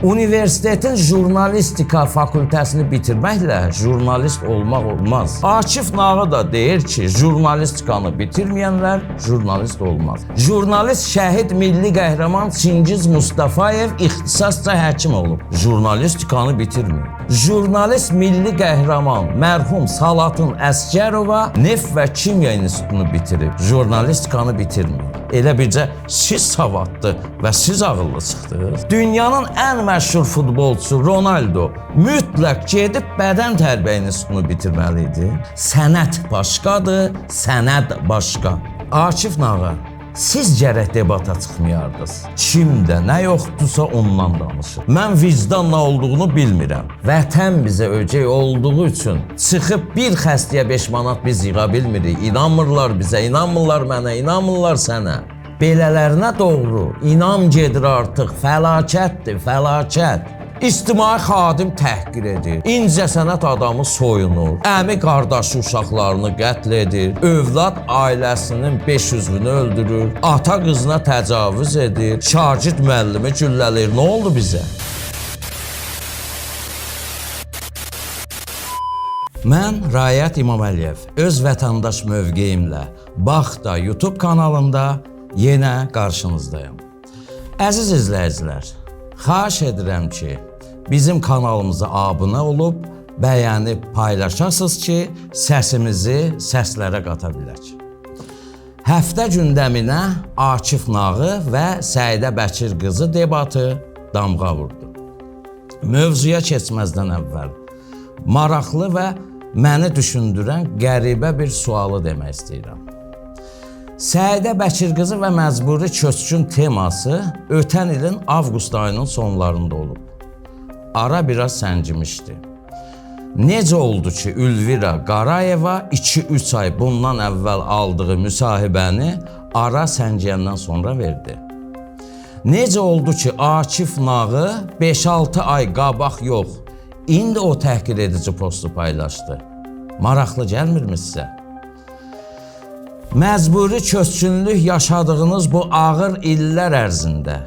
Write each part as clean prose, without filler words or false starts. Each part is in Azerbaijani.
Universitetin jurnalistika fakültəsini bitirməklə jurnalist olmaq olmaz. Akif Nağı da deyir ki, jurnalistikanı bitirməyənlər jurnalist olmaz. Jurnalist şəhid milli qəhrəman Çingiz Mustafayev ixtisasca həkim olub. Jurnalistikanı bitirməyib. Jurnalist milli qəhrəman mərhum Salatın Əsgərova Neft və Kimya İnstitutunu bitirib. Jurnalistikanı bitirməyib. Elə bircə siz savadlı və siz ağıllı çıxdınız. Dünyanın ən məşhur futbolçusu Ronaldo mütləq gedib bədən tərbiyə institutunu bitirməli idi. Sənət başqadır, sənəd başqa. Akif Nağa, siz gərək debata çıxmayardınız. Kimdə nə yoxdursa ondan danışır. Mən vicdan nə olduğunu bilmirəm. Vətən bizə öcey olduğu üçün çıxıb bir xəstəyə 5 manat biz yığa bilmirik. İnanmırlar bizə, inanmırlar mənə, inanmırlar sənə. Belələrinə doğru inam gedir artıq. Fəlakətdir, fəlakət. İctimai xadim təhqir edir. İncəsənət adamı soyunur. Əmi qardaşı uşaqlarını qətl edir. Övlad ailəsinin 5 üzvünü öldürür. Ata qızına təcavüz edir. Şagird müəllimi güllələyir. Nə oldu bizə? Mən Rayət İmaməliyev öz vətəndaş mövqeyimlə Baxda YouTube kanalında yenə qarşınızdayım. Əziz izləyicilər, xahiş edirəm ki, bizim kanalımıza abunə olub, bəyənib paylaşasınız ki, səsimizi səslərə qata bilək. Həftə gündəminə Akif Nağı və Səidə Bəkir qızı debatı damğa vurdu. Mövzuya keçməzdən əvvəl maraqlı və məni düşündürən qəribə bir sualı demək istəyirəm. Səidə Bəkir qızı və məcburi köçkün teması ötən ilin avqust ayının sonlarında olub. Ara biraz səngimişdi. Necə oldu ki, Ülvira Qarayeva 2-3 ay bundan əvvəl aldığı müsahibəni ara səngiyəndən sonra verdi? Necə oldu ki, Akif Nağı 5-6 ay qabaq yox, indi o təhqir edici postu paylaşdı? Maraqlı gəlmirmi sizə? Məcburi köçkünlük yaşadığınız bu ağır illər ərzində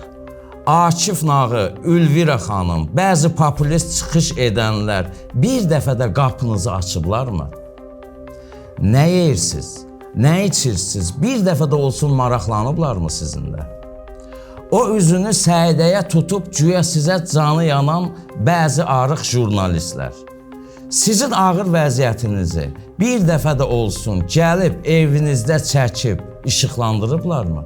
Akif Nağı, Ülvira xanım, bəzi popülist çıxış edənlər bir dəfə də qapınızı açıblarmı? Nə yeyirsiz? Nə içirsiniz? Bir dəfə də olsun maraqlanıblarmı sizinlə? O üzünü Səidəyə tutub güya sizə canı yanan bəzi arıq jurnalistlər. Sizin ağır vəziyyətinizi bir dəfə də olsun gəlib evinizdə çəkib işıqlandırıblarmı?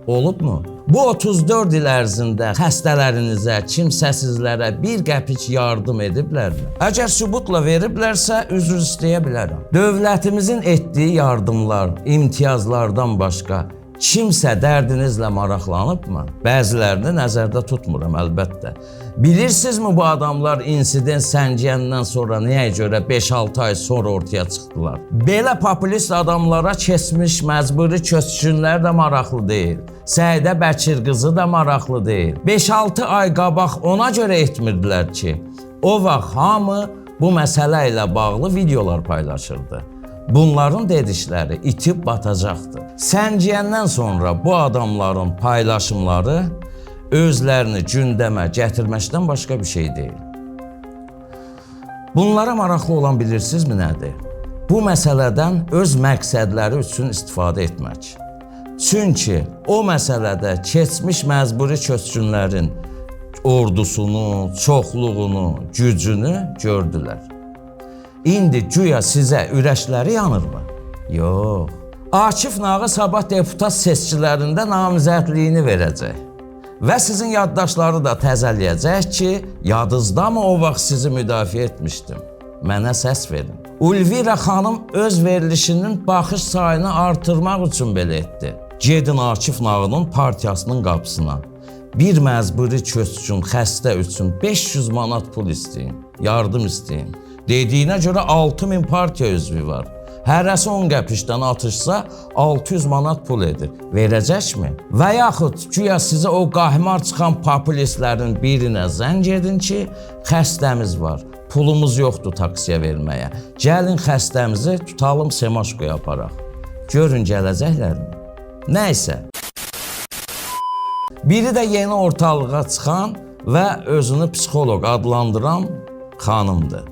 Olubmu? Bu 34 il ərzində xəstələrinizə, kimsəsizlərə bir qəpik yardım ediblərmi? Əgər sübutla veriblərsə, üzr istəyə bilərəm. Dövlətimizin etdiyi yardımlar, imtiyazlardan başqa kimsə dərdinizlə maraqlanıbmı? Bəzilərini nəzərdə tutmuram əlbəttə. Bilirsinizmi bu adamlar insident səngiyəndən sonra niyə görə 5-6 ay sonra ortaya çıxdılar? Belə popülist adamlara keçmiş məcburi köçkünlər də maraqlı deyil. Səidə Bəkir qızı da maraqlı deyil. 5-6 ay qabaq ona görə etmirdilər ki, o vaxt hamı bu məsələ ilə bağlı videolar paylaşırdı. Bunların dedikləri itib batacaqdır. Səngiyəndən sonra bu adamların paylaşımları özlərini gündəmə gətirməkdən başqa bir şey deyil. Bunlara maraqlı olan bilirsinizmi nədir? Bu məsələdən öz məqsədləri üçün istifadə etmək. Çünki o məsələdə keçmiş məcburi köçkünlərin ordusunu, çoxluğunu, gücünü gördülər. İndi güya sizə ürəkləri yanırmı? Yox. Akif Nağı sabah deputat seçkilərində namizədliyini verəcək. Və sizin yaddaşları da təzələyəcək ki, yadınızdamı o vaxt sizi müdafiə etmişdim. Mənə səs verin. Ulvira xanım öz verilişinin baxış sayını artırmaq üçün belə etdi. Gedin Akif Nağının partiyasının qapısına. Bir məcburi köçkün xəstə üçün 500 manat pul istəyin, yardım istəyin. Dediyinə görə 6000 partiya üzvü var. Hərəsi 10 qəpikdən atışsa 600 manat pul edir. Verəcəkmi? Və yaxud güya sizə o qahmar çıxan popülistlərin birinə zəng edin ki, xəstəmiz var. Pulumuz yoxdur taksiyə verməyə. Gəlin xəstəmizi tutalım Semaşkoya aparaq. Görün gələcəklərmi? Nəysə. Biri də yeni ortalığa çıxan və özünü psixoloq adlandıran xanımdır.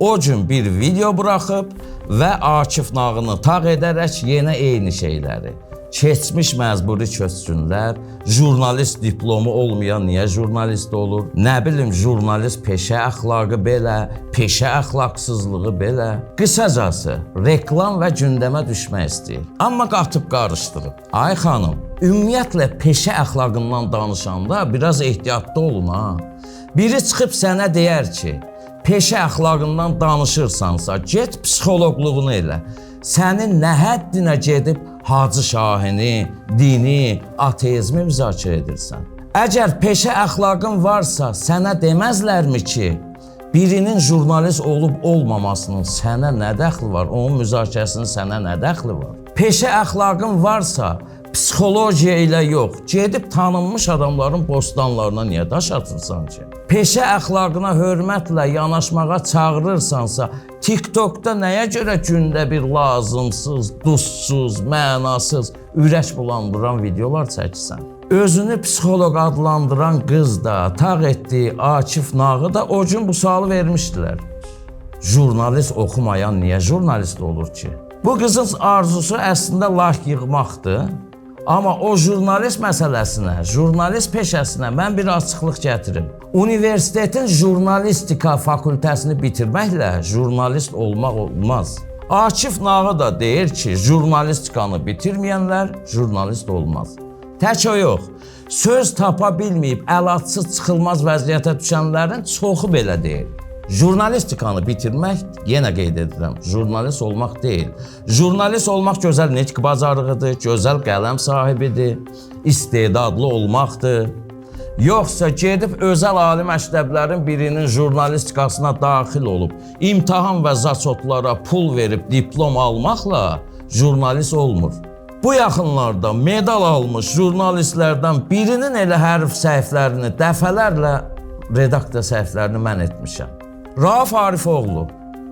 O gün bir video buraxıb və Akif Nağını taq edərək yenə eyni şeyləri. Keçmiş məcburi köçkünlər, jurnalist diplomu olmayan niyə jurnalist olur? Nə bilim, jurnalist peşə əxlaqı belə, peşə əxlaqsızlığı belə. Qısacası, reklam və gündəmə düşmək istəyir. Amma qatıb qarışdırıb. Ay xanım, ümumiyyətlə peşə əxlaqından danışanda biraz ehtiyatlı olun ha. Biri çıxıb sənə deyər ki, peşə əxlaqından danışırsansa, get psixoloqluğunu elə. Sənin nə həddinə gedib Hacı Şahini, dini, ateizmi müzakirə edirsən? Əgər peşə əxlaqın varsa, sənə deməzlərmi ki, birinin jurnalist olub olmamasının sənə nə dəxli var, onun müzakirəsinin sənə nə dəxli var? Peşə əxlaqın varsa, psixologiya ilə yox, gedib tanınmış adamların bostanlarına niyə daş atırsan ki? Peşə əxlaqına hörmətlə yanaşmağa çağırırsansa, TikTokda nəyə görə gündə bir lazımsız, duzsuz, mənasız, ürək bulandıran videolar çəkirsən? Özünü psixoloq adlandıran qız da, taq etdiyi Akif Nağı da o gün bu sualı vermişdilər. Jurnalist oxumayan niyə jurnalist olur ki? Bu qızın arzusu əslində like yığmaqdır. Amma o jurnalist məsələsinə, jurnalist peşəsinə mən bir açıqlıq gətirim. Universitetin jurnalistika fakültəsini bitirməklə jurnalist olmaq olmaz. Akif Nağı da deyir ki, jurnalistikanı bitirməyənlər jurnalist olmaz. Tək o yox, söz tapa bilməyib əlacsız çıxılmaz vəziyyətə düşənlərin çoxu belə deyir. Jurnalistikanı bitirmək, yenə qeyd edirəm, jurnalist olmaq deyil. Jurnalist olmaq gözəl nitq bacarığıdır, gözəl qələm sahibidir, istedadlı olmaqdır. Yoxsa gedib özəl ali məktəblərin birinin jurnalistikasına daxil olub, imtahan və zaçotlara pul verib diplom almaqla jurnalist olmur. Bu yaxınlarda medal almış jurnalistlərdən birinin elə hərf səhvlərini dəfələrlə redaksiya səhvlərini mən etmişəm. Rauf Arifoğlu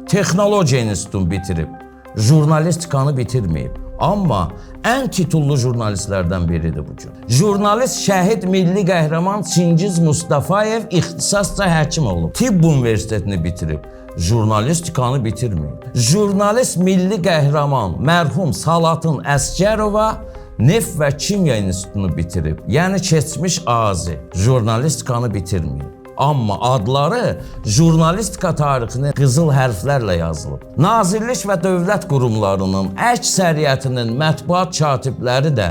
Texnologiya İnstitutunu bitirib, jurnalistikanı bitirməyib. Amma ən titullu jurnalistlərdən biridir bugün. Jurnalist şəhid milli qəhrəman Çingiz Mustafayev ixtisasca həkim olub. Tibb Universitetini bitirib, jurnalistikanı bitirməyib. Jurnalist milli qəhrəman mərhum Salatın Əsgərova Neft və Kimya İnstitutunu bitirib. Yəni keçmiş Azi, jurnalistikanı bitirməyib. Amma adları jurnalistika tarixinin qızıl hərflərlə yazılıb. Nazirlik və dövlət qurumlarının əksəriyyətinin mətbuat katibləri də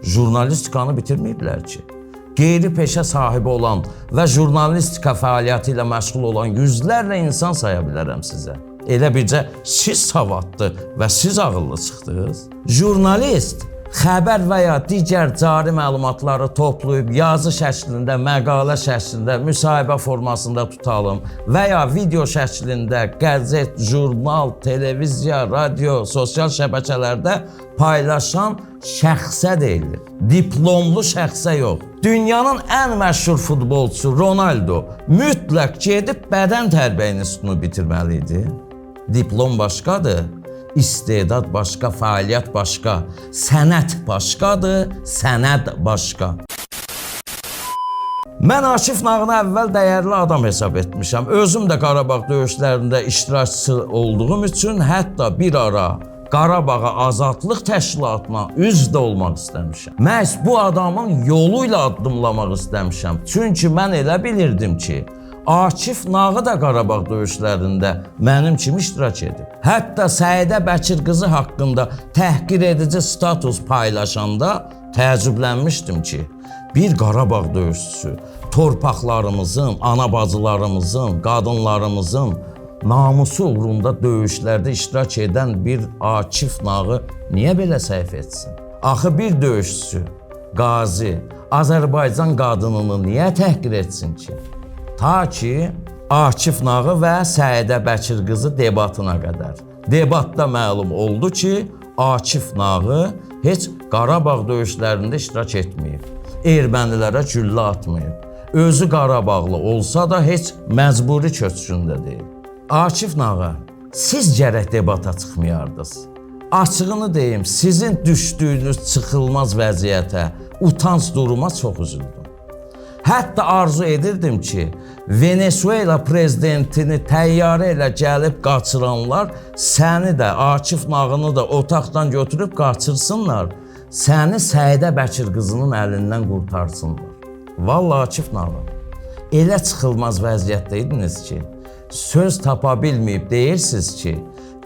jurnalistikanı bitirməyiblər ki. Qeyri peşə sahibi olan və jurnalistika fəaliyyəti ilə məşğul olan yüzlərlə insan saya bilərəm sizə. Elə bircə siz savadlı və siz ağıllı çıxdınız. Jurnalist xəbər və ya digər cari məlumatları toplayıb yazı şəklində, məqalə şəklində, müsahibə formasında tutalım və ya video şəklində qəzet, jurnal, televiziya, radio, sosial şəbəkələrdə paylaşan şəxsə deyilir. Diplomlu şəxsə yox. Dünyanın ən məşhur futbolçusu Ronaldo mütləq gedib bədən tərbiyə institutunu bitirməli idi. Diplom başqadır. İstedad başqa, fəaliyyət başqa, sənət başqadır, sənəd başqa. Mən Akif Nağını əvvəl dəyərli adam hesab etmişəm. Özüm də Qarabağ döyüşlərində iştirakçı olduğum üçün hətta bir ara Qarabağa Azadlıq Təşkilatına üzv də olmaq istəmişəm. Məhz bu adamın yolu ilə addımlamaq istəmişəm. Çünki mən elə bilirdim ki, Akif Nağı da Qarabağ döyüşlərində mənim kimi iştirak edib. Hətta Səidə Bəkir qızı haqqında təhqir edici status paylaşanda təəccüblənmişdim ki, bir Qarabağ döyüşçüsü torpaqlarımızın, ana bacılarımızın, qadınlarımızın namusu uğrunda döyüşlərdə iştirak edən bir Akif Nağı niyə belə səhv etsin? Axı bir döyüşçü, qazi, Azərbaycan qadınını niyə təhqir etsin ki? Ta ki Akif Nağı və Səidə Bəkir qızı debatına qədər. Debatda məlum oldu ki, Akif Nağı heç Qarabağ döyüşlərində iştirak etməyib. Ermənilərə güllə atmayıb. Özü Qarabağlı olsa da heç məcburi köçkündə deyil. Akif Nağı, siz gərək debata çıxmayardınız. Açığını deyim, sizin düşdüyünüz çıxılmaz vəziyyətə, utanc duruma çox üzüldüm. Hətta arzu edirdim ki, Venezuela prezidentini təyyarə ilə gəlib qaçıranlar səni də, Akif Nağını da otaqdan götürüb qaçırsınlar, səni Səidə Bəkir qızının əlindən qurtarsınlar. Vallahi Akif Nağı, elə çıxılmaz vəziyyətdə idiniz ki, söz tapa bilməyib deyirsiniz ki,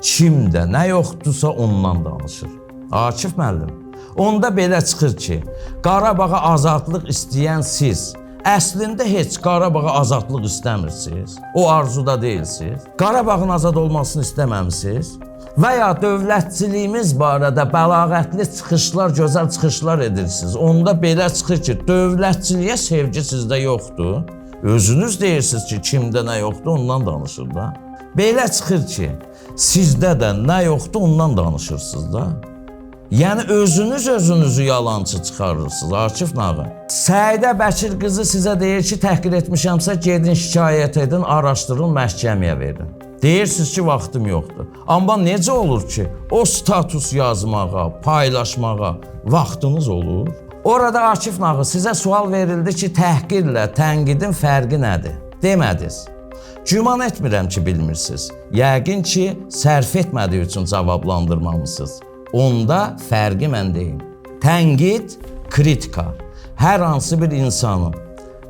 kimdə nə yoxdursa ondan danışır. Akif müəllim, onda belə çıxır ki, Qarabağa azadlıq istəyən siz, əslində heç Qarabağa azadlıq istəmirsiniz, o arzuda deyilsiniz. Qarabağın azad olmasını istəməmisiniz və ya dövlətçiliyimiz barədə bəlağətli çıxışlar, gözəl çıxışlar edirsiniz. Onda belə çıxır ki, dövlətçiliyə sevgi sizdə yoxdur. Özünüz deyirsiniz ki, kimdə nə yoxdur, ondan danışır da. Belə çıxır ki, sizdə də nə yoxdur, ondan danışırsınız da. Yəni özünüz özünüzü yalançı çıxarırsınız, Akif Nağı. Səidə Bəkir qızı sizə deyir ki, təhqir etmişəmsə gedin şikayət edin, araşdırın, məhkəməyə verin. Deyirsiniz ki, vaxtım yoxdur. Amma necə olur ki, o status yazmağa, paylaşmağa vaxtınız olur? Orada Akif Nağı sizə sual verildi ki, təhqirlə tənqidin fərqi nədir? Demədiniz. Güman etmirəm ki, bilmirsiniz. Yəqin ki, sərf etmədiyi üçün cavablandırmamısınız. Onda fərqi mən deyim. Tənqid, kritika. Hər hansı bir insanın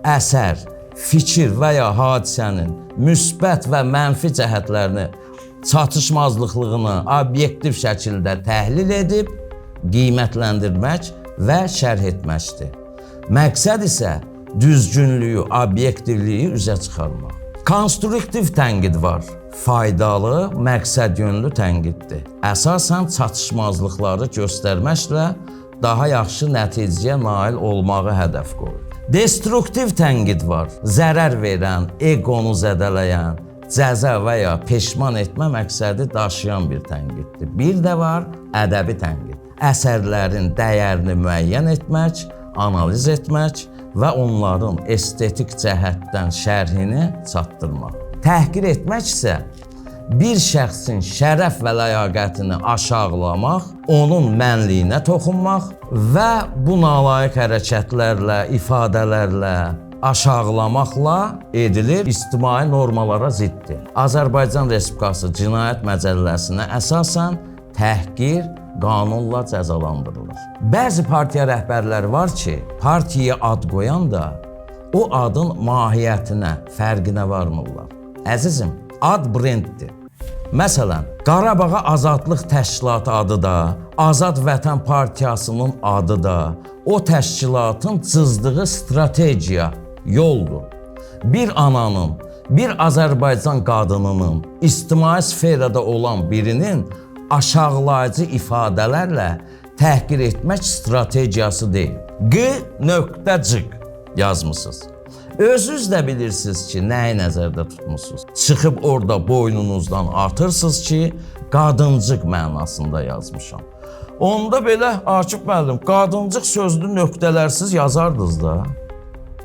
əsər, fikir və ya hadisənin müsbət və mənfi cəhətlərini, çatışmazlıqlığını obyektiv şəkildə təhlil edib, qiymətləndirmək və şərh etməkdir. Məqsəd isə düzgünlüyü, obyektivliyi üzə çıxarmaq. Konstruktiv tənqid var. Faydalı, məqsədyönlü tənqiddir. Əsasən çatışmazlıqları göstərməklə daha yaxşı nəticəyə nail olmağı hədəf qoyur. Destruktiv tənqid var. Zərər verən, egonu zədələyən, cəza və ya peşman etmə məqsədi daşıyan bir tənqiddir. Bir də var ədəbi tənqid. Əsərlərin dəyərini müəyyən etmək, analiz etmək və onların estetik cəhətdən şərhini çatdırmaq. Təhqir etmək isə bir şəxsin şərəf və ləyaqətini aşağılamaq, onun mənliyinə toxunmaq və bu nalayiq hərəkətlərlə, ifadələrlə aşağılamaqla edilir, ictimai normalara ziddir. Azərbaycan Respublikası Cinayət Məcəlləsinə əsasən təhqir qanunla cəzalandırılır. Bəzi partiya rəhbərləri var ki, partiyaya ad qoyan da o adın mahiyyətinə, fərqinə varmırlar. Əzizim, ad brenddir. Məsələn, Qarabağa Azadlıq Təşkilatı adı da, Azad Vətən Partiyasının adı da o təşkilatın cızdığı strategiya, yoldur. Bir ananın, bir Azərbaycan qadınının, ictimai sferada olan birinin aşağılayıcı ifadələrlə təhqir etmək strategiyası deyil. Q.cıq yazmısınız. Özünüz də bilirsiniz ki, nəyi nəzərdə tutmusunuz. Çıxıb orada boynunuzdan atırsınız ki, qadıncıq mənasında yazmışam. Onda belə Akif müəllim, qadıncıq sözünü nöqtələrsiz yazardınız da.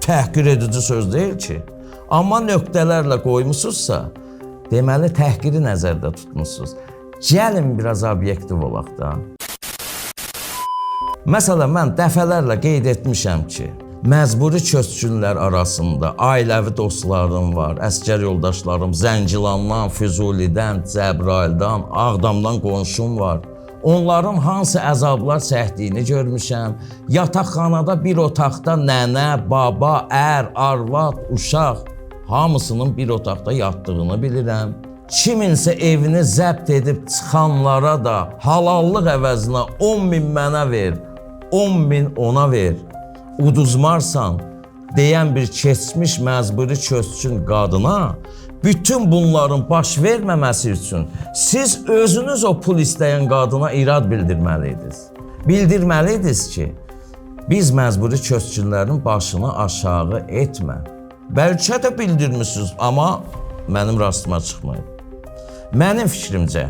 Təhqir edici söz deyil ki. Amma nöqtələrlə qoymusunuzsa, deməli təhqiri nəzərdə tutmusunuz. Gəlin biraz obyektiv olaq da. Məsələn, mən dəfələrlə qeyd etmişəm ki, məcburi köçkünlər arasında ailəvi dostlarım var, əsgər yoldaşlarım Zəngilandan, Füzulidən, Cəbrayıldan, Ağdamdan qonşum var. Onların hansı əzablar çəkdiyini görmüşəm. Yataqxanada bir otaqda nənə, baba, ər, arvad, uşaq hamısının bir otaqda yatdığını bilirəm. Kiminsə evini zəbt edib çıxanlara da halallıq əvəzinə 10 min mənə ver, 10 min ona ver, uduzmarsan deyən bir keçmiş məcburi köçkün qadına bütün bunların baş verməməsi üçün siz özünüz o pul istəyən qadına irad bildirməliydiniz. Bildirməliydiniz ki, biz məcburi köçkünlərin başını aşağı etmə. Bəlkə də bildirmisiniz, amma mənim rastıma çıxmayıb. Mənim fikrimcə,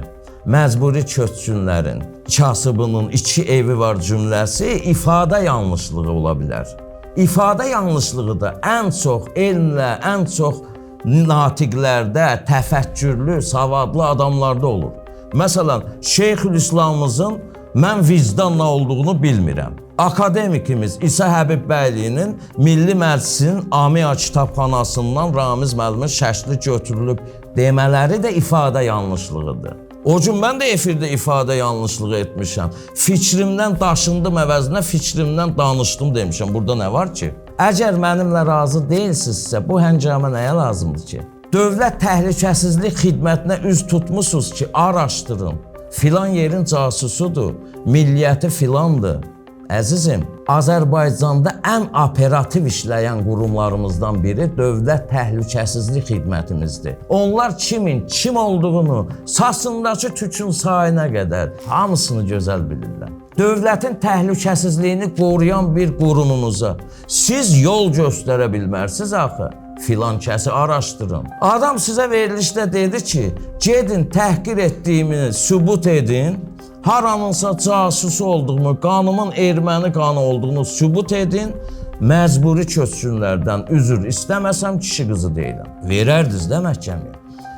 məcburi köçkünlərin kasıbının iki evi var cümləsi ifadə yanlışlığı ola bilər. İfadə yanlışlığı da ən çox elmlə, ən çox natiqlərdə, təfəkkürlü, savadlı adamlarda olur. Məsələn, Şeyxülislamımızın Mən vicdan nə olduğunu bilmirəm. Akademikimiz İsa Həbibbəylinin Milli Məclisin AMİA kitabxanasından Ramiz müəllimin şəkli götürülüb demələri də ifadə yanlışlığıdır. O gün mən də efirdə ifadə yanlışlığı etmişəm. Fikrimdən daşındım əvəzinə fikrimdən danışdım demişəm. Burada nə var ki? Əgər mənimlə razı deyilsinizsə, bu həngamə nəyə lazımdır ki? Dövlət Təhlükəsizlik Xidmətinə üz tutmusunuz ki, araşdırın. Filan yerin casusudur, milliyyəti filandır. Əzizim, Azərbaycanda ən operativ işləyən qurumlarımızdan biri Dövlət Təhlükəsizlik Xidmətimizdir. Onlar kimin kim olduğunu, saçındakı tükün sayına qədər hamısını gözəl bilirlər. Dövlətin təhlükəsizliyini qoruyan bir qurumumuza siz yol göstərə bilmərsiniz axı. Filan kəsi araşdırın. Adam sizə verilişdə dedi ki, gedin təhqir etdiyimi sübut edin. Haranınsa casusu olduğumu, qanımın erməni qanı olduğunu sübut edin. Məcburi köçkünlərdən üzr istəməsəm kişi qızı deyiləm. Verərdiniz də məhkəməyə.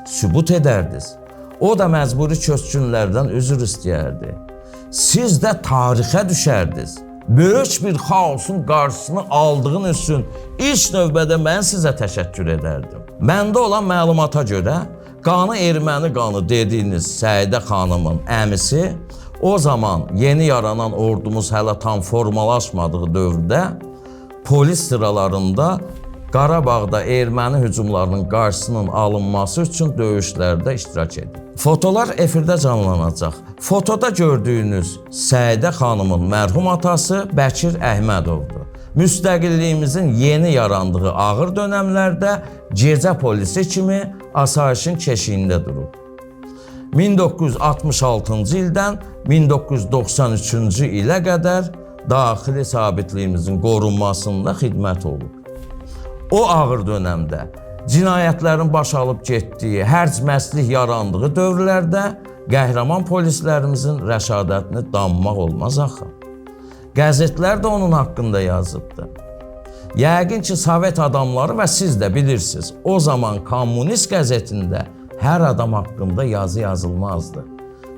Sübut edərdiniz. O da məcburi köçkünlərdən üzr istəyərdi. Siz də tarixə düşərdiniz. Böyük bir xaosun qarşısını aldığın üçün ilk növbədə mən sizə təşəkkür edərdim. Məndə olan məlumata görə qanı erməni qanı dediyiniz Səidə xanımın əmisi o zaman yeni yaranan ordumuz hələ tam formalaşmadığı dövrdə polis sıralarında Qarabağda erməni hücumlarının qarşısının alınması üçün döyüşlərdə iştirak edib. Fotolar efirdə canlanacaq. Fotoda gördüyünüz Səidə xanımın mərhum atası Bəkir Əhmədovdur. Müstəqilliyimizin yeni yarandığı ağır dönəmlərdə gecə polisi kimi asayişin keşiyində durub. 1966-cı ildən 1993-cü ilə qədər daxili sabitliyimizin qorunmasında xidmət olub. O ağır dönəmdə cinayətlərin baş alıb getdiyi, hərc-məslik yarandığı dövrlərdə qəhrəman polislərimizin rəşadətini danmaq olmaz axı. Qəzetlər də onun haqqında yazıbdı. Yəqin ki, Sovet adamları və siz də bilirsiniz, o zaman Kommunist qəzetində hər adam haqqında yazı yazılmazdı.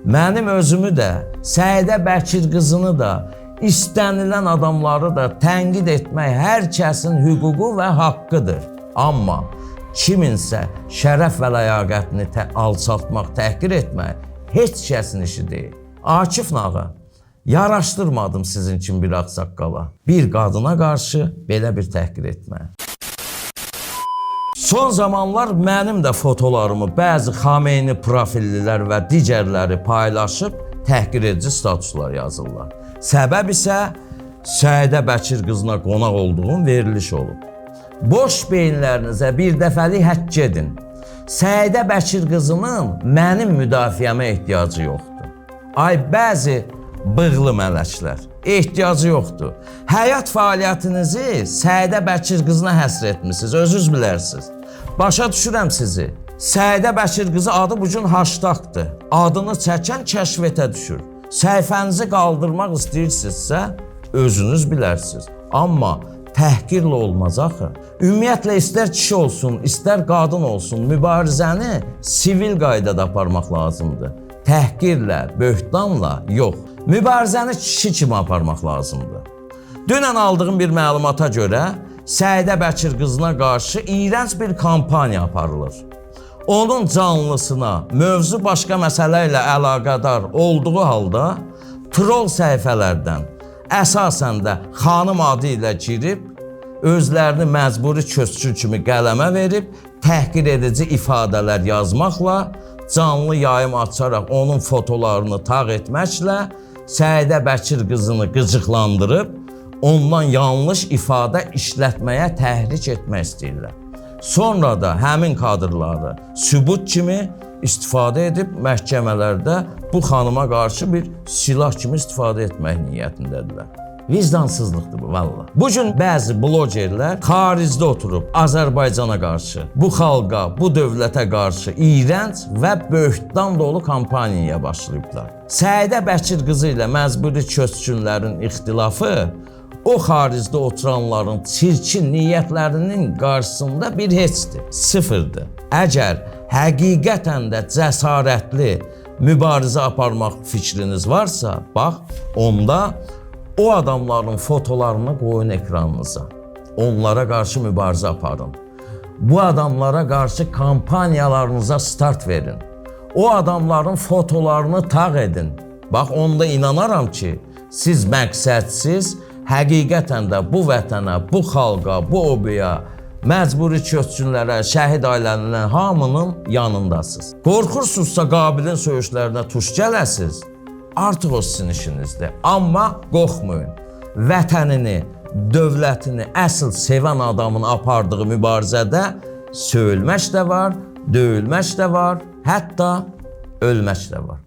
Mənim özümü də, Səidə Bəkir qızını da, istənilən adamları da tənqid etmək hər kəsin hüququ və haqqıdır. Amma kiminsə şərəf və ləyaqətini alçaltmaq, təhqir etmək heç kəsin işi deyil. Akif Nağa, yaraşdırmadım sizin kimi bir ağsaqqala. Bir qadına qarşı belə bir təhqir etmək. Son zamanlar mənim də fotolarımı bəzi Xameyni profillilər və digərləri paylaşıb təhqir edici statuslar yazırlar. Səbəb isə Səidə Bəkir qızına qonaq olduğum veriliş olub. Boş beyinlərinizə bir dəfəlik həkk edin. Səidə Bəkir qızının mənim müdafiəmə ehtiyacı yoxdur. Ay bəzi bığlı mələklər, ehtiyacı yoxdur. Həyat fəaliyyətinizi Səidə Bəkir qızına həsr etmisiniz, özünüz bilərsiniz. Başa düşürəm sizi. Səidə Bəkir qızı adı bu gün hashtagdır. Adını çəkən kəşfiyyata düşür. Səhifənizi qaldırmaq istəyirsinizsə, özünüz bilərsiniz. Amma təhqirlə olmaz axı. Ümumiyyətlə istər kişi olsun, istər qadın olsun, mübarizəni sivil qaydada aparmaq lazımdır. Təhqirlə, böhtanla yox. Mübarizəni kişi kimi aparmaq lazımdır. Dünən aldığım bir məlumata görə Səidə Bəkir qızına qarşı iyrənc bir kampaniya aparılır. Onun canlısına mövzu başqa məsələ ilə əlaqədar olduğu halda troll səhifələrdən əsasən də xanım adı ilə girib özlərini məcburi köçkün kimi qələmə verib təhqir edici ifadələr yazmaqla canlı yayım açaraq onun fotolarını tağ etməklə Səidə Bəkir qızını qıcıqlandırıb ondan yanlış ifadə işlətməyə təhrik etmək istəyirlər. Sonra da həmin kadrları sübut kimi istifadə edib məhkəmələrdə bu xanıma qarşı bir silah kimi istifadə etmək niyyətindədirlər. Vicdansızlıqdır bu valla. Bu gün bəzi blogerlər xaricdə oturub Azərbaycana qarşı, bu xalqa, bu dövlətə qarşı iyrənc və böhtan dolu kampaniyaya başlayıblar. Səidə Bəkir qızı ilə məcburi köçkünlərin ixtilafı o xaricdə oturanların çirkin niyyətlərinin qarşısında bir heçdir, sıfırdır. Əgər həqiqətən də cəsarətli, mübarizə aparmaq fikriniz varsa, bax, onda o adamların fotolarını qoyun ekranınıza. Onlara qarşı mübarizə aparın. Bu adamlara qarşı kampaniyalarınıza start verin. O adamların fotolarını taq edin. Bax, onda inanaram ki, siz məqsədsiz, həqiqətən də bu vətənə, bu xalqa, bu obaya, məcburi köçkünlərə, şəhid ailələrinə hamının yanındasınız. Qorxursunuzsa Qabilin söyüşlərinə tuş gələsiz, artıq o sizin işinizdir. Amma qorxmayın. Vətənini, dövlətini əsl sevən adamın apardığı mübarizədə söyülmək də var, döyülmək də var, hətta ölmək də var.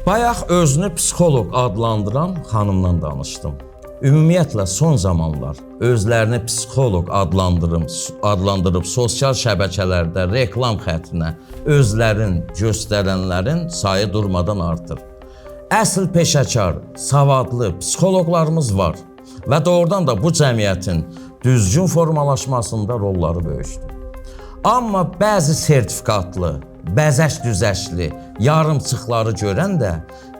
Bayaq özünü psixoloq adlandıran xanımdan danışdım. Ümumiyyətlə son zamanlar özlərini psixoloq adlandırıb sosial şəbəkələrdə reklam xətrinə özlərin göstərənlərin sayı durmadan artır. Əsl peşəkar, savadlı psixoloqlarımız var və doğrudan da bu cəmiyyətin düzgün formalaşmasında rolları böyükdür. Amma bəzi sertifikatlı, bəzək-düzəkli, yarımçıqları görən də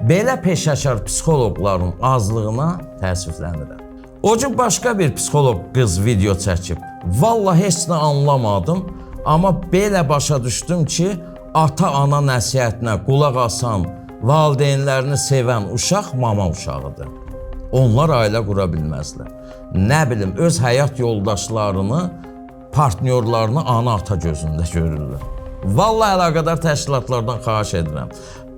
belə peşəkar psixoloqların azlığına təəssüflənirəm. O gün başqa bir psixoloq qız video çəkib. Vallahi heç nə anlamadım, amma belə başa düşdüm ki, ata-ana nəsihətinə qulaq asan, valideynlərini sevən uşaq mama uşağıdır. Onlar ailə qura bilməzlər. Nə bilim, öz həyat yoldaşlarını, partnyorlarını ana-ata gözündə görürlər. Vallahi əlaqədar təşkilatlardan xahiş edirəm.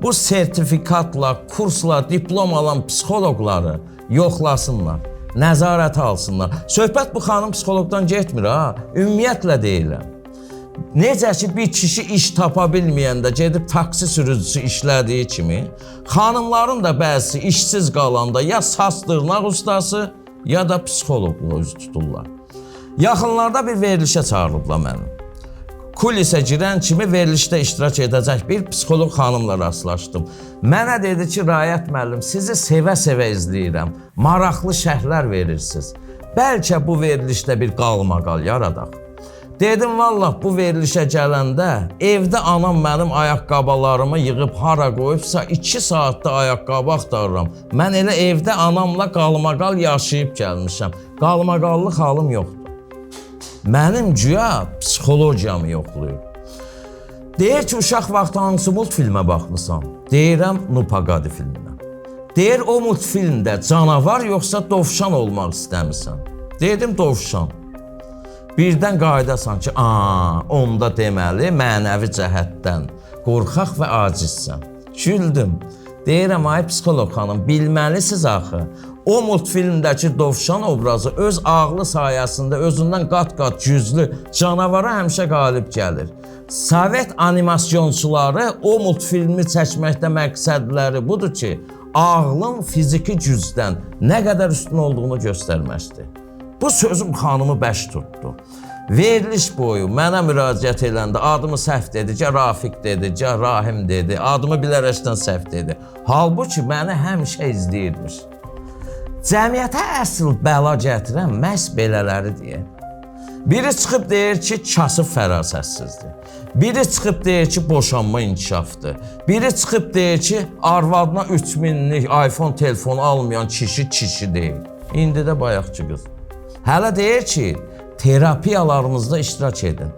Bu sertifikatla, kursla, diplom alan psixoloqları yoxlasınlar, nəzarətə alsınlar. Söhbət bu xanım psixoloqdan getmir ha, ümumiyyətlə deyirəm. Necə ki bir kişi iş tapa bilməyəndə gedib taksi sürücüsü işlədiyi kimi, xanımların da bəzisi işsiz qalanda ya saç dırnaq ustası, ya da psixoloqluğa üz tuturlar. Yaxınlarda bir verilişə çağırılıblar məni. Kulisə girən kimi verilişdə iştirak edəcək bir psixoloq xanımla rastlaşdım. Mənə dedi ki, Rayət müəllim, sizi sevə-sevə izləyirəm. Maraqlı şərhlər verirsiniz. Bəlkə bu verilişdə bir qalmaqal yaradaq. Dedim, vallah bu verilişə gələndə evdə anam mənim ayaqqabılarımı yığıb hara qoyubsa 2 saatda ayaqqabı axtarıram. Mən elə evdə anamla qalmaqal yaşayıb gəlmişəm. Qalmaqallıq halım yoxdur. Mənim güya psixologiyamı yoxlayır. Deyir ki, uşaq vaxtı hansı multfilmə baxmısan? Deyirəm, Nupagadi filminə. Deyir, o multfilmdə canavar yoxsa dovşan olmaq istəmirsən? Dedim, dovşan. Birdən qayıdasan ki, onda deməli mənəvi cəhətdən qorxaq və acizsən. Güldüm. Deyirəm, ay psixoloq xanım, bilməlisiniz axı. O multfilmdəki dovşan obrazı öz ağlı sayəsində özündən qat-qat güclü canavara həmişə qalib gəlir. Sovet animasyonçuları o multfilmi çəkməkdə məqsədləri budur ki, ağlın fiziki gücdən nə qədər üstün olduğunu göstərməkdir. Bu sözüm xanımı bəş tutdu. Veriliş boyu mənə müraciət eləndə adımı səhv dedi, gah Rafiq dedi, gah Rahim dedi, adımı bilərəkdən səhv dedi. Halbuki məni həmişə izləyirmiş. Cəmiyyətə əsl bəla gətirən məhz belələri deyə. Biri çıxıb deyir ki, kasıb fərasətsizdir. Biri çıxıb deyir ki, boşanma inkişafdır. Biri çıxıb deyir ki, arvadına 3000-lik iPhone telefonu almayan kişi kişi deyil. İndi də bayaqçı qız. Hələ deyir ki, terapiyalarımızda iştirak edin.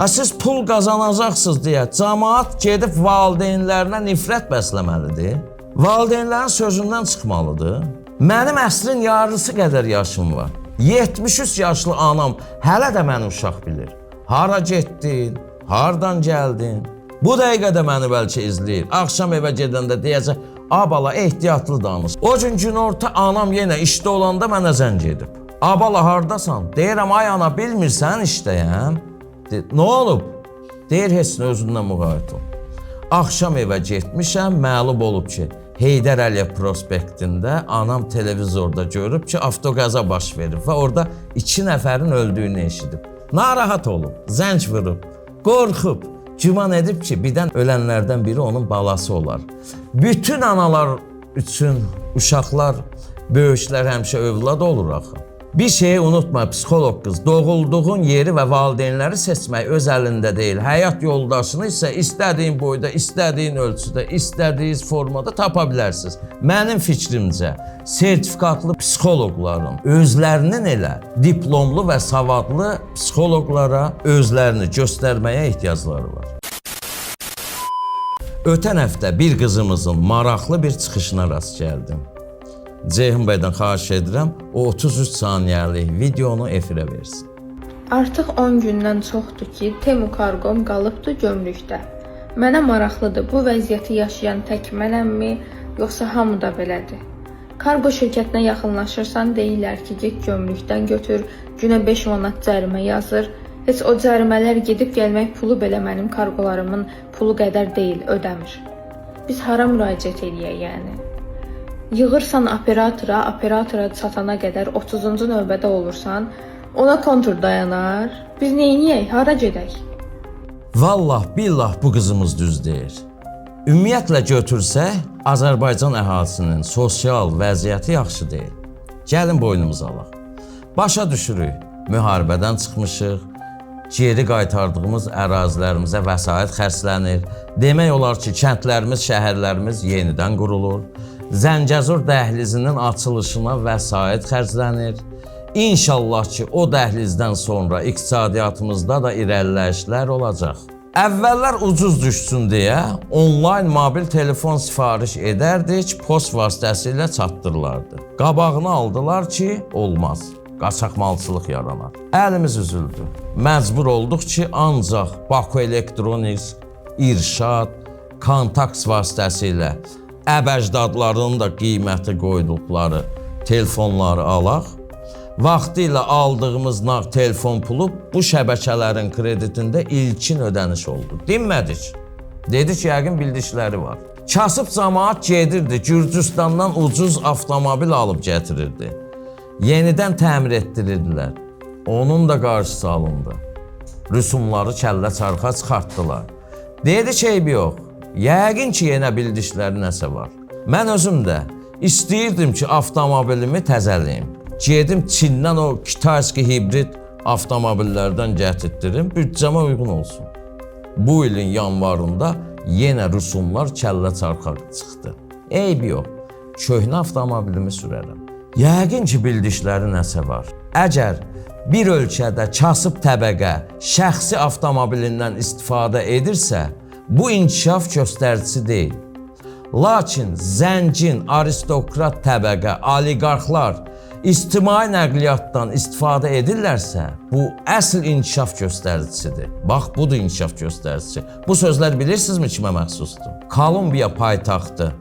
Siz pul qazanacaqsınız deyə camaat gedib valideynlərinə nifrət bəsləməlidir. Valideynlərin sözündən çıxmalıdır. Mənim əsrin yarısı qədər yaşım var. 73 yaşlı anam hələ də məni uşaq bilir. Hara getdin, hardan gəldin? Bu dəqiqə də məni bəlkə izləyir. Axşam evə gedəndə deyəcək, a bala ehtiyatlı danış. O gün günorta anam yenə işdə olanda mənə zəng edib. A bala hardasan? Deyirəm, ay ana bilmirsən işdəyəm. Nə olub? Deyir, heç nə özündən müğayət ol. Axşam evə getmişəm, məlum olub ki, Heydər Əliyev prospektində anam televizorda görüb ki, avtoqəza baş verib və orada 2 nəfərin öldüyünü eşidib. Narahat olub, zəng vurub, qorxub, güman edib ki, birdən ölənlərdən biri onun balası olar. Bütün analar üçün uşaqlar, böyüklər həmişə övlad olur axı. Bir şeyi unutma psixoloq qız, doğulduğun yeri və valideynləri seçmək öz əlində deyil. Həyat yoldaşını isə istədiyin boyda, istədiyin ölçüdə, istədiyin formada tapa bilərsiniz. Mənim fikrimcə, sertifikatlı psixoloqların özlərinin elə diplomlu və savadlı psixoloqlara özlərini göstərməyə ehtiyacları var. Ötən həftə bir qızımızın maraqlı bir çıxışına rast gəldim. Ceyhun bəydən xahiş edirəm, o 33 saniyəlik videonu efirə versin. Artıq 10 gündən çoxdur ki, Temu karqom qalıbdı gömrükdə. Mənə maraqlıdır, bu vəziyyəti yaşayan tək mənəmmi, yoxsa hamı da belədir? Karqo şirkətinə yaxınlaşırsan, deyirlər ki, get gömrükdən götür, günə 5 manat cərimə yazır. Heç o cərimələr gedib gəlmək pulu belə mənim karqolarımın pulu qədər deyil, ödəmir. Biz hara müraciət eləyək yəni? Yığırsan operatora, operatora çatana qədər 30-cu növbədə olursan, ona kontur dayanar. Biz neyniyək, hara gedək? Vallah billah bu qızımız düz deyir. Ümumiyyətlə götürsək, Azərbaycan əhalisinin sosial vəziyyəti yaxşı deyil. Gəlin boynumuza alaq. Başa düşürük, müharibədən çıxmışıq, geri qaytardığımız ərazilərimizə vəsait xərclənir. Demək olar ki, kəndlərimiz, şəhərlərimiz yenidən qurulur. Zəngəzur dəhlizinin açılışına vəsait xərclənir. İnşallah ki, o dəhlizdən sonra iqtisadiyyatımızda da irəliləyişlər olacaq. Əvvəllər ucuz düşsün deyə onlayn mobil telefon sifariş edərdik, post vasitəsilə çatdırılardı. Qabağını aldılar ki, olmaz. Qaçaqmalçılıq yaranar. Əlimiz üzüldü. Məcbur olduq ki, ancaq Baku Electronics, İrşad, Kontakt vasitəsilə əbəcdadlarının da qiyməti qoyduqları telefonları alaq. Vaxtilə aldığımız nağd telefon pulu bu şəbəkələrin kreditində ilkin ödəniş oldu. Dinmədik. Dedik yəqin bildikləri var. Kasıb camaat gedirdi, Gürcüstandan ucuz avtomobil alıb gətirirdi. Yenidən təmir etdirirdilər. Onun da qarşısı alındı. Rüsumları kəllə çarxa çıxartdılar. Dedi ki, eybi yox. Yəqin ki, yenə bildikləri nəsə var. Mən özüm də istəyirdim ki, avtomobilimi təzəliyim. Gedim Çindən o Kitayski hibrid avtomobillərdən gətirtdirim, büdcəmə uyğun olsun. Bu ilin yanvarında yenə rüsumlar kəllə çarxa çıxdı. Eybi yox, köhnə avtomobilimi sürərəm. Yəqin ki, bildikləri nəsə var. Əgər bir ölkədə kasıb təbəqə şəxsi avtomobilindən istifadə edirsə, bu inkişaf göstəricisi deyil. Lakin zəngin, aristokrat təbəqə, oliqarxlar ictimai nəqliyyatdan istifadə edirlərsə, bu əsl inkişaf göstəricisidir. Bax, budur inkişaf göstəricisi. Bu sözlər bilirsinizmi kimə məxsusdur? Kolumbiya paytaxtı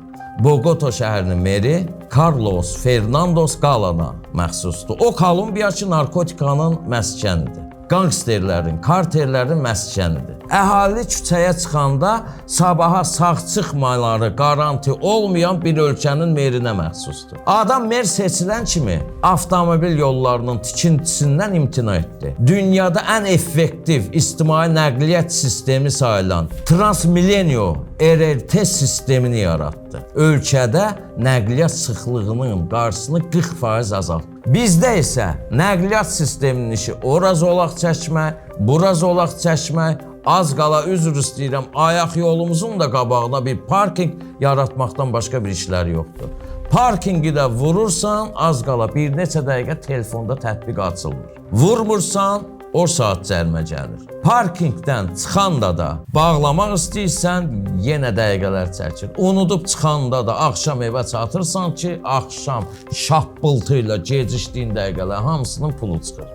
Bogota şəhərinin meri Carlos Fernandos Galana məxsusdur. O Kolumbiya ki, narkotikanın məskənidir. Qangsterlərin, kartellərin məskənidir. Əhali küçəyə çıxanda sabaha sağ çıxmaları qaranti olmayan bir ölkənin merinə məxsusdur. Adam mer seçilən kimi avtomobil yollarının tikintisindən imtina etdi. Dünyada ən effektiv ictimai nəqliyyat sistemi sayılan Transmilenio RRT sistemini yaratdı. Ölkədə nəqliyyat sıxlığının qarşısını 40% azaltdı. Bizdə isə nəqliyyat sisteminin işi ora zolaq çəkmək, bura zolaq çəkmək, az qala üzr istəyirəm, ayaq yolumuzun da qabağına bir parkinq yaratmaqdan başqa bir işləri yoxdur. Parkinqi də vurursan, az qala bir neçə dəqiqə telefonda tətbiq açılmır. Vurmursan, o saat cərimə gəlir. Parkinqdən çıxanda da bağlamaq istəyirsən, yenə dəqiqələr çəkir. Unudub çıxanda da axşam evə çatırsan ki, axşam şappıltı ilə gecikdiyin dəqiqələr hamısının pulu çıxır.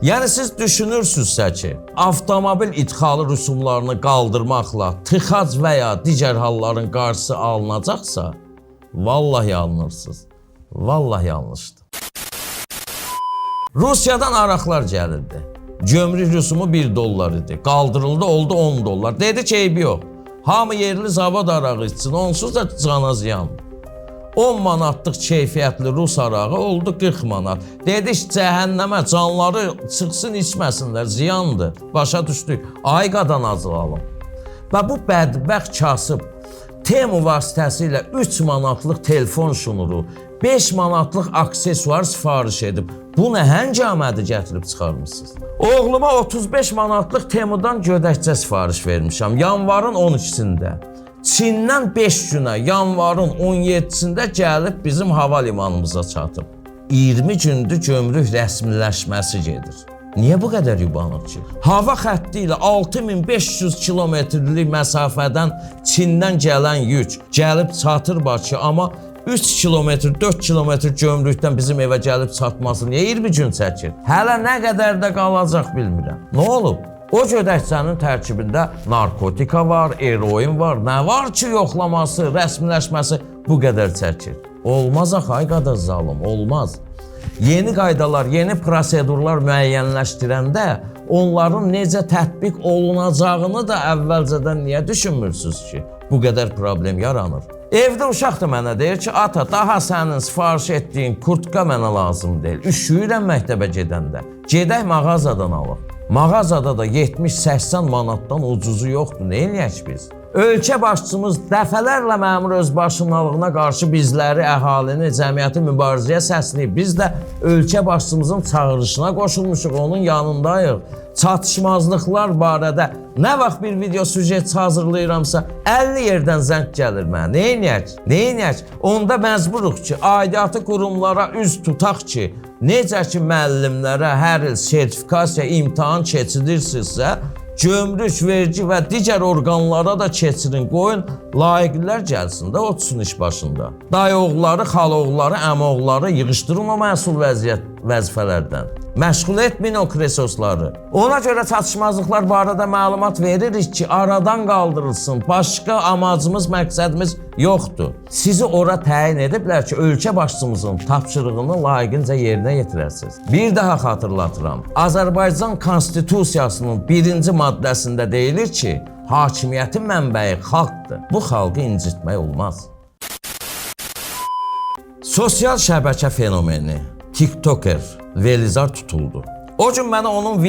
Yəni siz düşünürsünüzsə ki, avtomobil idxalı rüsumlarını qaldırmaqla tıxac və ya digər halların qarşısı alınacaqsa, vallahi yanılırsınız. Vallahi yanlışdır. Rusiyadan araqlar gəlirdi. Gömrük rüsumu 1 dollar idi. Qaldırıldı, oldu 10 dollar. Dedi ki, eybi yox. Hamı yerli zavod arağı içsin, onsuz da cana ziyan. 10 manatlıq keyfiyyətli rus arağı oldu 40 manat. Dedik cəhənnəmə canları çıxsın içməsinlər, ziyandır. Başa düşdük. Ayqadan azılalım. Və bu bədbəxt kasıb Temu vasitəsilə 3 manatlıq telefon şunuru 5 manatlıq aksesuar sifariş edib. Bu nə həngamədir gətirib çıxarmısınız? Oğluma 35 manatlıq Temudan gödəkçə sifariş vermişəm yanvarın 12-sində. Çindən 5 günə, yanvarın 17-sində gəlib bizim hava limanımıza çatıb. 20 gündür gömrük rəsmiləşməsi gedir. Niyə bu qədər yubanıq ki? Hava xətti ilə 6500 kilometrlik məsafədən Çindən gələn yük gəlib çatır Bakı, amma 3 kilometr, 4 kilometr gömrükdən bizim evə gəlib çatması niyə 20 gün çəkir? Hələ nə qədər də qalacaq bilmirəm. Nə olub? O gödəkçənin tərkibində narkotika var, eroin var, nə var ki yoxlaması, rəsmiləşməsi bu qədər çəkir. Olmaz axı, ay qədər zalım, olmaz. Yeni qaydalar, yeni prosedurlar müəyyənləşdirəndə onların necə tətbiq olunacağını da əvvəlcədən niyə düşünmürsünüz ki? Bu qədər problem yaranır. Evdə uşaq da mənə deyir ki, ata, daha sənin sifariş etdiyin kurtka mənə lazım deyil. Üşüyürəm məktəbə gedəndə. Gedək mağazadan alaq. Mağazada da 70-80 manatdan ucuzu yoxdur. Nə eləyək biz? Ölkə başçımız dəfələrlə məmur özbaşınalığına qarşı bizləri, əhalini, cəmiyyəti mübarizəyə səsləyib. Biz də ölkə başçımızın çağırışına qoşulmuşuq, onun yanındayıq. Çatışmazlıqlar barədə nə vaxt bir video süjet hazırlayıramsa 50 yerdən zəng gəlir mənə. Nə eləyək? Nə eləyək? Onda məcburuq ki, aidiyyatı qurumlara üz tutaq ki, necə ki müəllimlərə hər il sertifikasiya imtahan keçirirsinizsə, gömrük, vergi və digər orqanlara da keçirin, qoyun, layiqlilər gəlsin də otursun iş başında. Dayıoğulları, xalaoğulları, əmioğulları yığışdırın o məsul vəzifələrdən. Məşğul etməyin o kresosları. Ona görə çatışmazlıqlar barədə məlumat veririk ki, aradan qaldırılsın. Başqa amacımız, məqsədimiz yoxdur. Sizi ora təyin ediblər ki, ölkə başçımızın tapşırığını layiqincə yerinə yetirəsiniz. Bir daha xatırlatıram. Azərbaycan Konstitusiyasının 1-ci maddəsində deyilir ki, hakimiyyətin mənbəyi xalqdır. Bu xalqı incitmək olmaz. Sosial şəbəkə fenomeni TikToker Velizar tutuldu. O gün mənə onun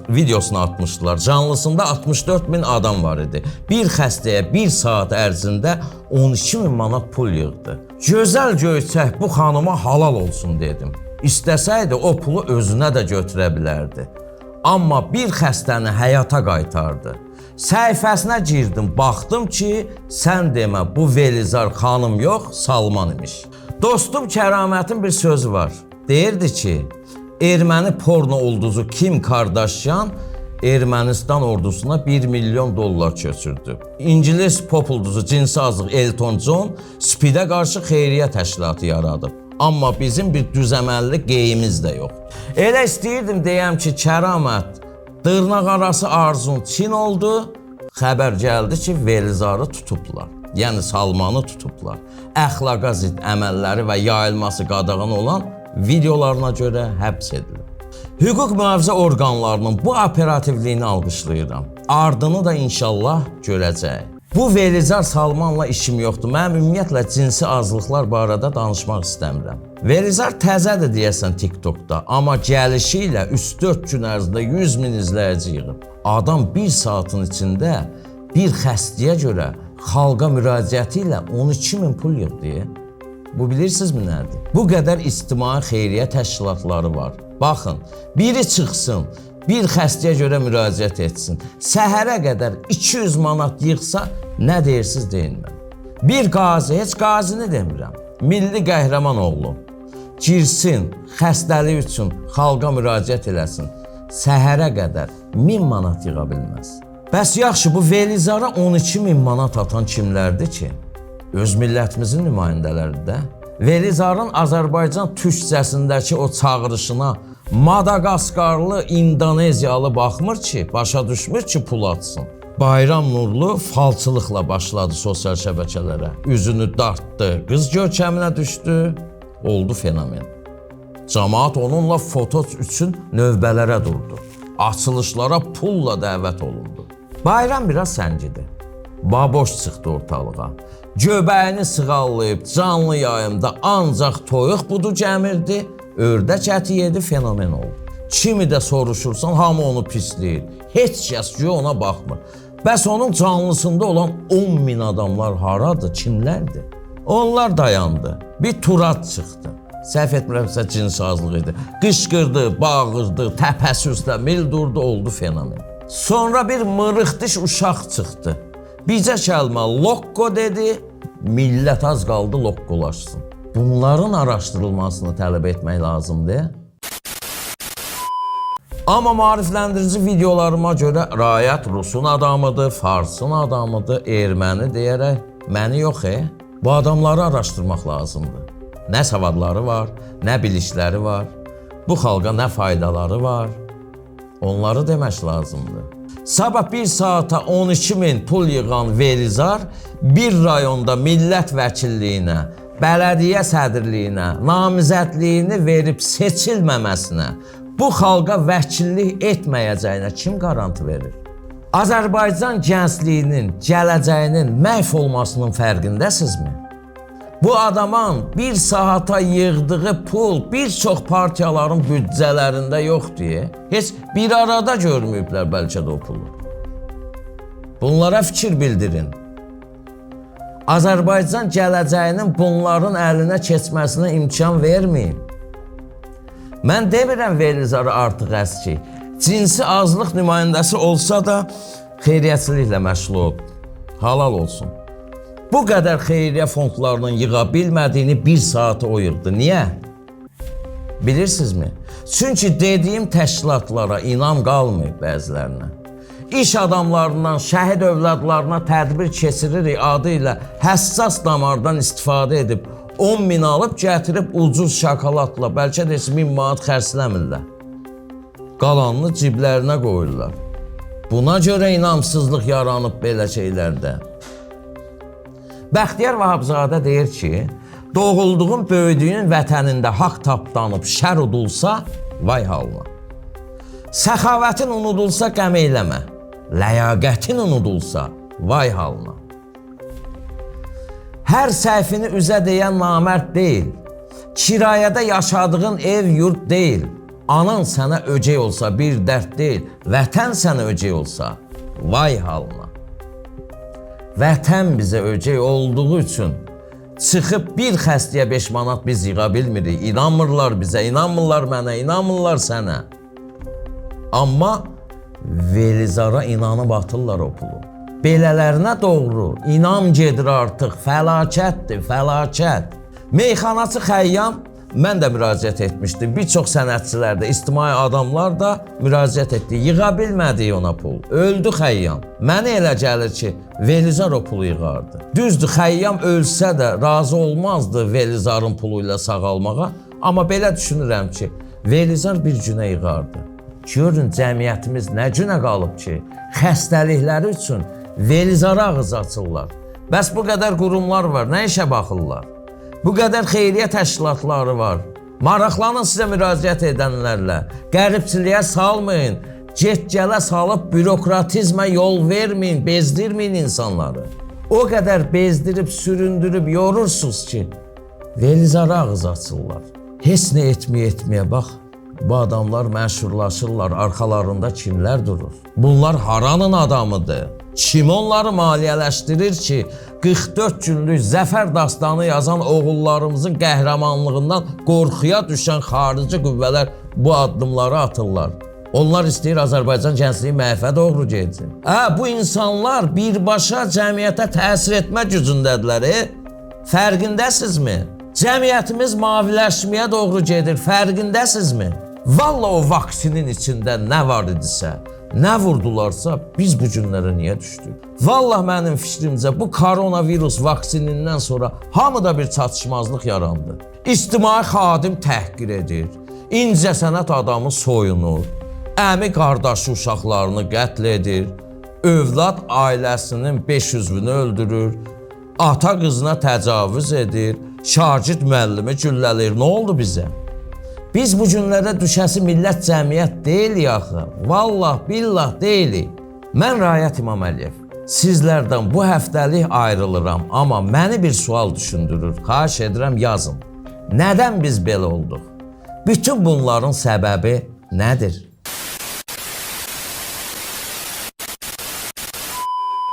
videosunu atmışdılar. Canlısında 64 min adam var idi. Bir xəstəyə bir saat ərzində 12 min manat pul yığdı. Gözəl göyçək bu xanıma halal olsun dedim. İstəsəydi o pulu özünə də götürə bilərdi. Amma bir xəstəni həyata qaytardı. Səhifəsinə girdim, baxdım ki, sən demə bu Velizar xanım yox, Salman imiş. Dostum Kəramətin bir sözü var. Deyirdi ki, erməni porno ulduzu Kim Kardashian Ermənistan ordusuna 1 milyon dollar köçürdü. İngilis pop ulduzu cinsi azlıq Elton John SPID-ə qarşı xeyriyyə təşkilatı yaradıb. Amma bizim bir düzəməlli qeyimiz də yoxdur. Elə istəyirdim deyəm ki, Kəramət, dırnaq arası arzun Çin oldu. Xəbər gəldi ki, Velizarı tutublar. Yəni Salmanı tutublar. Əxlaqa zidd əməlləri və yayılması qadağan olan videolarına görə həbs edilib. Hüquq mühafizə orqanlarının bu operativliyini alqışlayıram. Ardını da inşallah görəcəyik. Bu Velizar Salmanla işim yoxdur. Mənim ümumiyyətlə cinsi azlıqlar barədə danışmaq istəmirəm. Velizar təzədir deyəsən TikTokda, amma gəlişi ilə 3-4 gün ərzində 100 min izləyici yığıb. Adam bir saatın içində bir xəstəyə görə xalqa müraciəti ilə 12 min pul yığdı. Bu bilirsinizmi nədir? Bu qədər ictimai xeyriyyə təşkilatları var. Baxın, biri çıxsın, bir xəstəyə görə müraciət etsin. Səhərə qədər 200 manat yığsa, nə deyirsiniz deyin mən. Bir qazi, heç qazini demirəm, milli qəhrəman oğlu girsin, xəstəlik üçün xalqa müraciət eləsin. Səhərə qədər 1000 manat yığa bilməz. Bəs yaxşı, bu Velizara 12 min manat atan kimlərdir ki? Öz millətimizin nümayəndələridir də. Velizarın Azərbaycan türkcəsindəki o çağırışına Madaqaskarlı, İndoneziyalı baxmır ki, başa düşmür ki, pul atsın. Bayram Nurlu falçılıqla başladı sosial şəbəkələrə. Üzünü dartdı, qız görkəminə düşdü, oldu fenomen. Camaat onunla foto üçün növbələrə durdu. Açılışlara pulla dəvət olundu. Bayram biraz səngidi. Baboş çıxdı ortalığa. Göbəyini sığallayıb canlı yayımda ancaq toyuq budu gəmirdi, ördək əti yedi, fenomen oldu. Kimi də soruşursan, hamı onu pisləyir. Heç kəs güya ona baxmır. Bəs onun canlısında olan 10 min adamlar haradır, kimlərdir? Onlar dayandı. Bir Turat çıxdı. Səhv etmirəmsə cins azlığı idi. Qışqırdı, bağırdı, təpəsi üstə mil durdu, oldu fenomen. Sonra bir mırıq diş uşaq çıxdı. Bircə kəlmə lokko dedi, millət az qaldı lokkolaşsın. Bunların araşdırılmasını tələb etmək lazımdır. Amma maarifləndirici videolarıma görə Rayət Rusun adamıdır, Farsın adamıdır, erməni deyərək məni yox, Bu adamları araşdırmaq lazımdır. Nə savadları var, nə bilikləri var, bu xalqa nə faydaları var. Onları demək lazımdır. Sabah bir saata 12 min pul yığan Velizar bir rayonda millət vəkilliyinə, bələdiyyə sədrliyinə, namizədliyini verib seçilməməsinə, bu xalqa vəkillik etməyəcəyinə kim qaranti verir? Azərbaycan gəncliyinin, gələcəyinin məhv olmasının fərqindəsinizmi? Bu adamın bir saata yığdığı pul bir çox partiyaların büdcələrində yoxdur. Heç bir arada görməyiblər bəlkə də o pulu. Bunlara fikir bildirin. Azərbaycan gələcəyinin bunların əlinə keçməsinə imkan verməyin. Mən demirəm Velizarı artıq əski. Cinsi azlıq nümayəndəsi olsa da xeyriyyəçiliklə məşğul olub. Halal olsun. Bu qədər xeyriyyə fondlarının yığa bilmədiyini bir saata o yığdı. Niyə? Bilirsinizmi? Çünki dediyim təşkilatlara inam qalmayıb bəzilərinə. İş adamlarından şəhid övladlarına tədbir keçiririk adı ilə həssas damardan istifadə edib 10 min alıb gətirib ucuz şokoladla, bəlkə də heç 1000 manat xərcləmirlər. Qalanını ciblərinə qoyurlar. Buna görə inamsızlıq yaranıb belə şeylərdə. Bəxtiyar Vahabzadə deyir ki, doğulduğun, böyüdüyün vətənində haqq tapdanıb şər udulsa, vay halına. Səxavətin unudulsa qəm eyləmə, ləyaqətin unudulsa, vay halına. Hər səhvini üzə deyən namərd deyil, kirayədə yaşadığın ev yurt deyil, anan sənə öcey olsa bir dərd deyil, vətən sənə öcey olsa, vay halına. Vətən bizə öcey olduğu üçün çıxıb bir xəstəyə 5 manat biz yığa bilmirik. İnanmırlar bizə, inanmırlar mənə, inanmırlar sənə. Amma Velizara inanıb atırlar o pulu. Belələrinə doğru inam gedir artıq, fəlakətdir, fəlakət. Meyxanaçı Xəyyam, mən də müraciət etmişdim. Bir çox sənətçilər də, ictimai adamlar da müraciət etdi. Yığa bilmədik ona pul. Öldü Xəyyam. Mənə elə gəlir ki, Velizar o pulu yığardı. Düzdür, Xəyyam ölsə də razı olmazdı Velizarın pulu ilə sağalmağa. Amma belə düşünürəm ki, Velizar bir günə yığardı. Görün cəmiyyətimiz nə günə qalıb ki, xəstəlikləri üçün Velizara ağız açırlar. Bəs bu qədər qurumlar var, nə işə baxırlar? Bu qədər xeyriyyə təşkilatları var. Maraqlanın sizə müraciət edənlərlə. Qəribçiliyə salmayın. Get-gələ salıb bürokratizmə yol verməyin, bezdirməyin insanları. O qədər bezdirib, süründürüb yorursunuz ki, Velizara ağız açırlar. Heç nə etməyə bax. Bu adamlar məşhurlaşırlar, arxalarında kimlər durur? Bunlar haranın adamıdır? Kim onları maliyyələşdirir ki, 44 günlük zəfər dastanı yazan oğullarımızın qəhrəmanlığından qorxuya düşən xarici qüvvələr bu addımları atırlar. Onlar istəyir Azərbaycan gəncliyi məhvə doğru getsin. Bu insanlar birbaşa cəmiyyətə təsir etmə gücündədirlər. Fərqindəsinizmi? Cəmiyyətimiz maviləşməyə doğru gedir. Fərqindəsinizmi? Vallahi o vaksinin içində nə var idisə, nə vurdularsa biz bu günlərə niyə düşdük? Vallahi mənim fikrimcə bu koronavirus vaksinindən sonra hamıda bir çatışmazlıq yarandı. İctimai xadim təhqir edir, incəsənət adamı soyunur, əmi qardaşı uşaqlarını qətl edir, övlad ailəsinin 5 üzvünü öldürür, ata qızına təcavüz edir, şagird müəllimi güllələyir. Nə oldu bizə? Biz bu günlərə düşəsi millət cəmiyyət deyilik axı. Vallah, billah deyilik. Mən Rayət İmaməliyev. Sizlərdən bu həftəlik ayrılıram, amma məni bir sual düşündürür. Xahiş edirəm yazın. Nədən biz belə olduq? Bütün bunların səbəbi nədir?